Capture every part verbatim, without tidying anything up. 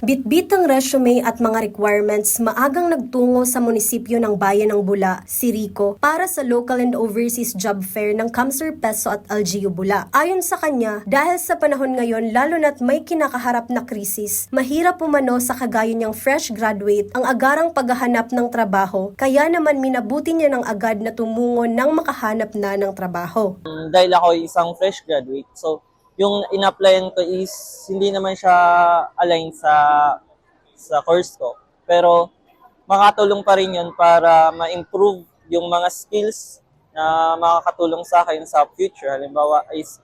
Bitbit ang resume at mga requirements, maagang nagtungo sa munisipyo ng Bayan ng Bula, si Rico, para sa local and overseas job fair ng CamSur Peso at L G U Bula. Ayon sa kanya, dahil sa panahon ngayon, lalo na't may kinakaharap na krisis, mahirap umano sa kagaya niyang fresh graduate ang agarang paghahanap ng trabaho, kaya naman minabuti niya ng agad na tumungo nang makahanap na ng trabaho. Dahil ako ay isang fresh graduate, so yung in-applyan ko is hindi naman siya align sa sa course ko. Pero makatulong pa rin yun para ma-improve yung mga skills na makakatulong sa akin sa future. Halimbawa is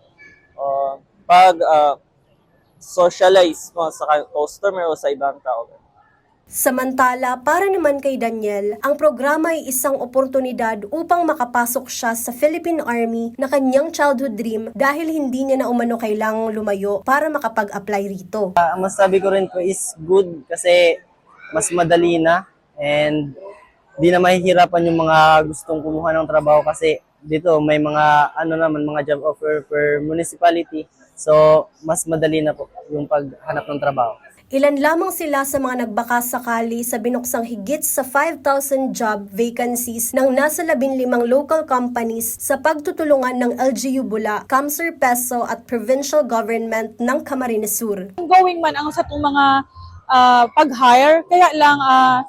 uh, pag uh, socialize mo sa customer o sa ibang tao. Samantala, para naman kay Daniel, ang programa ay isang oportunidad upang makapasok siya sa Philippine Army na kanyang childhood dream dahil hindi niya na umano kailangang lumayo para makapag-apply rito. Ang masabi ko rin po is good kasi mas madali na and di na mahihirapan yung mga gustong kumuha ng trabaho kasi dito may mga ano naman mga job offer per municipality, so mas madali na po yung paghanap ng trabaho. Ilan lamang sila sa mga nagbakasakali sa binuksang higit sa five thousand job vacancies ng nasa labing limang local companies sa pagtutulungan ng L G U Bula, CamSur Peso at Provincial Government ng Camarines Sur. Ongoing man ang satong mga ah, pag-hire, kaya lang ah,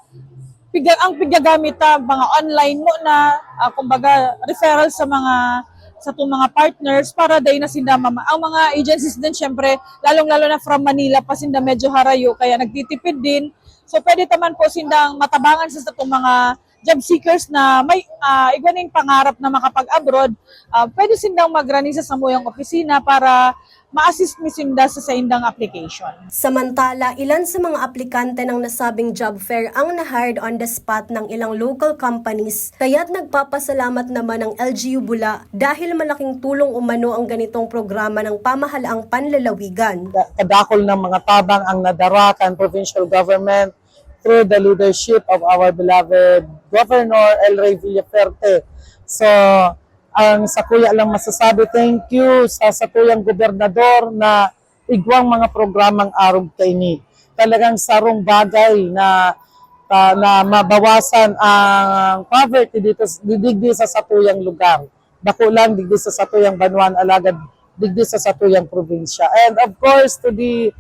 piga, ang pigagamit ta mga online mo na ah, kumbaga referral sa mga sa itong mga partners para dai na sinda mama. Ang mga agencies din, syempre, lalong-lalo na from Manila pa sinda medyo harayo, kaya nagtitipid din. So, pwede ta man po sindang matabangan sa itong mga job seekers na may ah, igwa ning pangarap na makapag-abroad. Ah, pwede sindang magrani sa samuyang opisina para ma-assist mi sinda sa saindang application. Samantala, ilan sa mga aplikante ng nasabing job fair ang na-hired on the spot ng ilang local companies, kaya't nagpapasalamat naman ang L G U Bula dahil malaking tulong umano ang ganitong programa ng pamahalaang panlalawigan. Kadakol ng mga tabang ang nadara kan provincial government through the leadership of our beloved Governor El Rey Villaferte. So, ang sakuya lang masasabi, thank you sa satuyang gobernador na igwang mga programang arog kaini. Talagang sarong bagay na ah, na mabawasan ang poverty dito digdi sa satuyang lugar. Dako lang digdi sa satuyang banwaan, alagad digdi sa satuyang probinsya. And of course, to the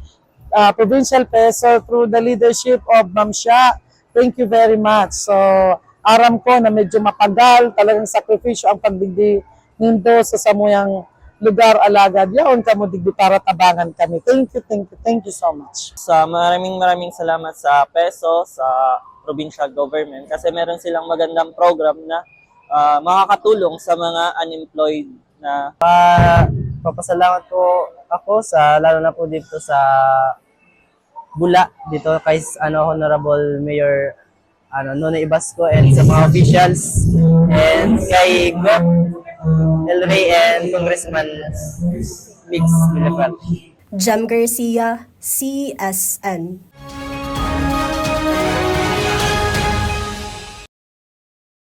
uh, provincial peso through the leadership of Ma'am Sha, thank you very much. So, aram ko na medyo mapagal, talagang sakripisyo ang pagdigdi nindo sa samuyang lugar, alagad yaon kamo digdi para tabangan kami. Thank you, thank you, thank you so much. Sa maraming maraming salamat sa peso, sa provincial government kasi meron silang magandang program na uh, makakatulong sa mga unemployed na uh, papasalamat po ako sa lalo na po dito sa Bula dito kay ano Honorable Mayor ano Nonoy Ibasco and sa mga officials and kay Gov El Rey and Congressman Migs Villafran. Jam Garcia, C S N.